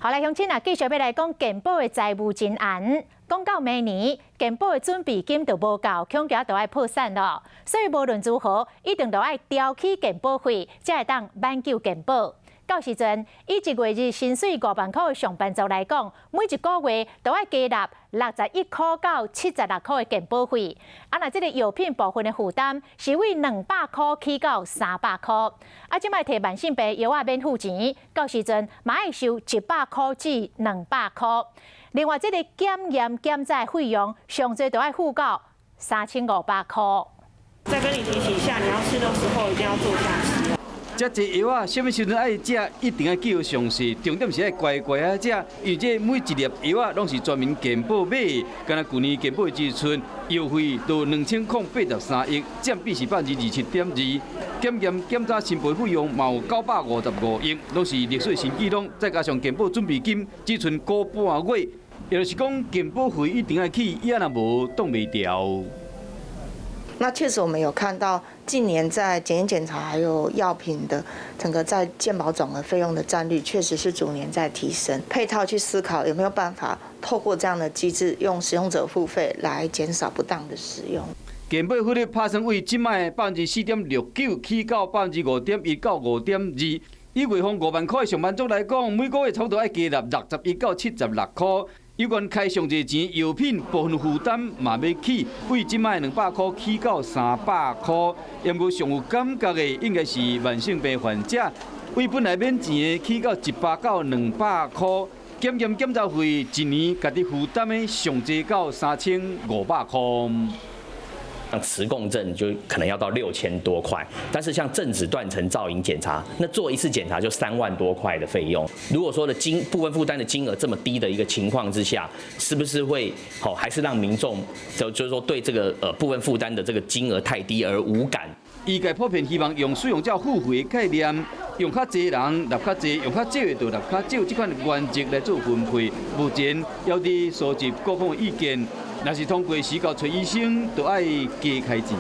好來，鄉親啊，繼續欲來講健保的財務真絚。講到明年健保的準備金就無夠，恐驚就愛破產咯。所以無論如何，一定都愛調起健保費，才會當挽救健保。到時陣，以一月日薪水5萬箍的上班族來講，每一個月都愛加納61塊到76塊的健保費。啊，若這个藥品部分的負擔是為200塊起到300塊。啊，這擺提慢性病藥仔免付錢，到時陣嘛愛收100塊至200塊。另外，這个檢驗檢查費用上濟都愛付到3500塊。再跟你提醒一下，你要吃的時候一定要坐下吃。遮濟藥仔，啥物時陣愛食，一定愛記有詳細。重點是愛乖乖仔食，因為這每一粒藥仔攏是全民健保買的。敢若舊年健保的支出，藥費都2083億，佔比是27.2%。檢驗檢查申報費用嘛有955億，攏是歷史新紀錄。再加上健保準備金只賰個半月，也就是講健保費一定愛起，也若無擋袂牢。那確實，我們有看到近年在檢驗檢查還有藥品的整個在健保總額費用的佔率，確實是逐年在提升。配套去思考有沒有辦法透過這樣的機制，用使用者付費來減少不當的使用。健保費率拍算為這擺4.69%起到5.1%到5.2%。以月俸5萬塊上班族來講，每個月差不多愛加納61到76塊。有關開上濟錢，藥品部分負擔嘛欲起，為這擺200塊起到300塊。毋過上有感覺的，應該是慢性病患者，為本來免錢的起到100到200塊，檢驗檢查費一年家己負擔的上濟到3500塊。像磁共振就可能要到6000多塊，但是像正子斷層造影檢查，那做一次檢查就3萬多塊的費用。如果說的金部分負擔的金額這麼低的一個情況之下，是不是會好還是讓民眾就是說對這個部分負擔的這個金額太低而無感？醫界普遍希望用使用者付費的概念，用較濟人納較濟，用較少的就納較少，這款原則來做分配。目前猶佇收集各方意見。若是通過時到揣醫生，就愛加開錢。